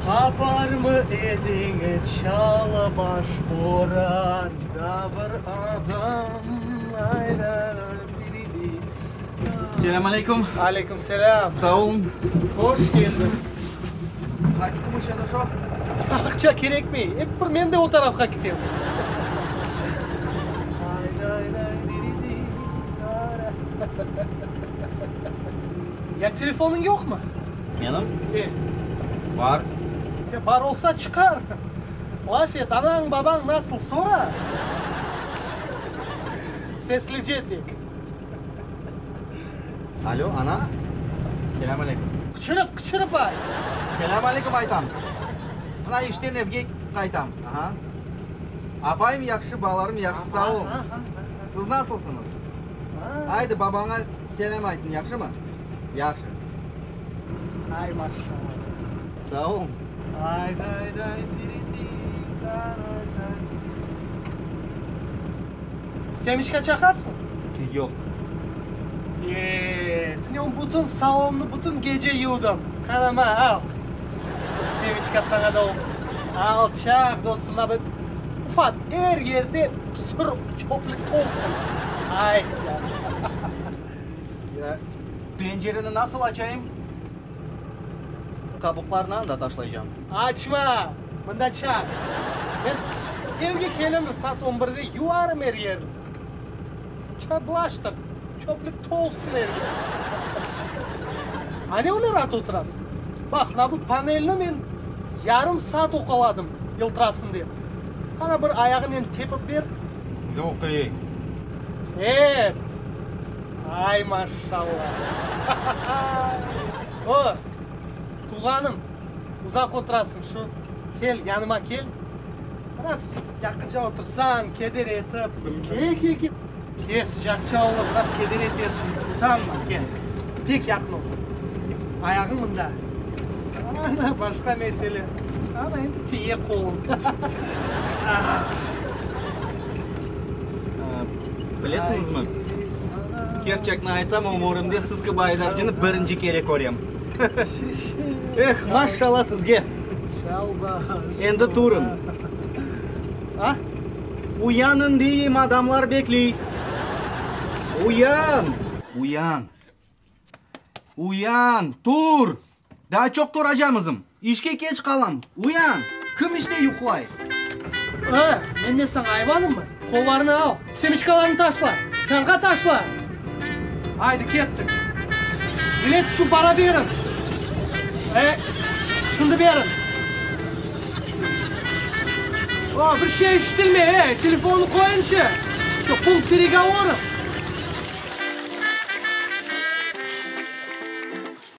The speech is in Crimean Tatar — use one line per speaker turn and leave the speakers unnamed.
Qaparmı ediñ çalı baş boranda bir adam?
Selâm aleyküm.
Aleyküm selâm.
Sağ olun.
Hoş keldiñ.
Qaç kumuş edi şo?
Aqça kerekmey. Ep bir men de o tarafqa kitem. Ya telefonıñ yoqmı?
Menim?
E.
Bar.
Ya bar olsa çıqar. Laf et, anañ, babañ nasıl, sora. Seslice tek.
Alo, ana. Selâm aleyküm.
Qıçırıp, qıçırıp ayt.
Selâm aleyküm aytam. Mına işten evge qaytam. Aha. Apayım yahşı, balalarım yahşı, sağ oluñ. Siz nasılsıñız? Aydı, babaña selâm aytıñ, yahşımı? Yahşı.
Ay, maşallah.
Sağ oluñ.
Ay, day, day, tiri, ti, ta, ra, tay. Semiçka çaqatsıñ?
Yoq.
E, tünevin bütün salonnı bütün gece yuvdım. Qana, ma, al. Bir semiçka saña da olsun. Al, çaq, dostum, ma, bir ufat, er yerde pısır, çöplük tolsun. Ay, canım.
Ya, pencereni nasıl açayım? Qabuqlarnı anda taşlaycam.
Açma! Mında çaq. Men evge kelem saat on birde, yuvarım er yerni. Çablaştır, çöplük tolsun er yer. A ne öyle raat oturasıñ? Baq, mına bu panelni men yarım saat oqaladım, yıltırasın dep. Qana bir ayağınen tepip ber.
Yoq ey.
E! Ay, maşşalla! O, tuvğanım, uzaq oturasıñ şu, kel, yanıma kel. Biraz yaqınca otursañ, keder etip. Kel, kel, kel. Kel, sıcaqça olur, biraz keder etersiñ. Utanma, kel. Pek yaqın otur. Ayağıñ mında. Ana, başqa mesele. Ana, endi tiye qoluñ.
Bilesiñizmi, kerçekni aytsam, ömürimde siz kibi aydavcını birinci kere körem. Eh, maşşalla sizge! Endi turıñ. Uyanıñ deyim, adamlar bekley. Uyan! Uyan! Uyan! Tur! Daa çoq turacamızım. İşke keç qalam. Uyan! Kim işte yuqlay?
A, men ne saña ayvanımmı? Qollarını al, semiçkalarını taşla, çanğa taşla! Aydı, kettik! Bilet içün para beriñ! E, şimdi beriñ! O, bir şey işitilmey, ey, telefonnı qoyıñçı! Şu punkt peregovorov!